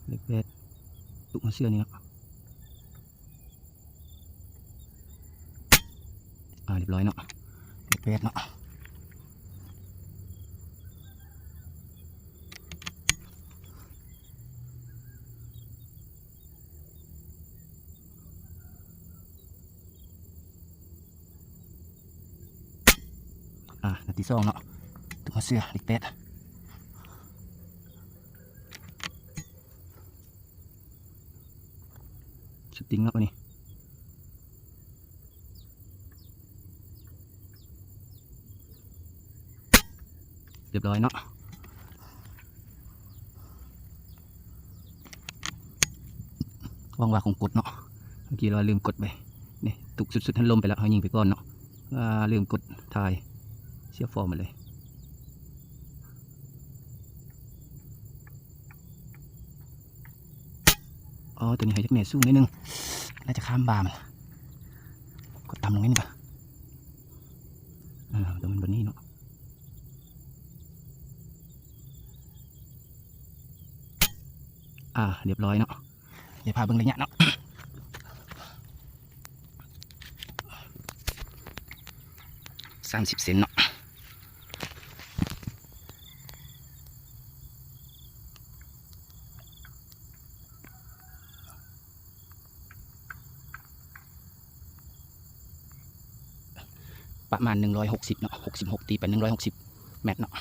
ເລກແປດ ຕຸກຫົວເສື້ອນີ້ເນາະ. ອ່າ ຮຽບຮ້ອຍເນາະ ເລກແປດເນາະ. ອ່າ ນັດທີສອງເນາະ ຕຸກຫົວເສື້ອ ເລກແປດ. ສະຕິງເນາະ ບາດນີ້ ຮຽບຮ້ອຍເນາະ. ຫວັງວ່າຄົງກົດເນາະ ເມື່ອກີ້ລະລືມກົດໄປ ນີ້ ຕຸກສຸດໆ ຫັ້ນລົມໄປແລ້ວ ເຮົາຍິງໄປກ່ອນເນາະ. ອ່າ ລືມກົດຖ່າຍ ເສຍຟອມໝົດເລີຍ. ອໍ ຕົວນີ້ໃຫ້ຈັກແໜ້ສູງໜ້ອຍໜຶ່ງ ໜ້າຈະຂ້າມບ່າມັນ ກົດຕ່ຳລົງໜ້ອຍໜຶ່ງກ່ອນ. ອ່າ ຕົວມັນບໍ່ນີ້ເນາະ. ອ່າ ຮຽບຮ້ອຍເນາະ. ດຽວພາເບິ່ງໄລຍະເນາະ ສາມສິບເຊັນເນາະ. ປະມານໜຶ່ງຮ້ອຍຫົກສິບເນາະ ຫົກສິບຫົກ ຕີໄປໜຶ່ງຮ້ອຍຫົກສິບແມັດເນາະ.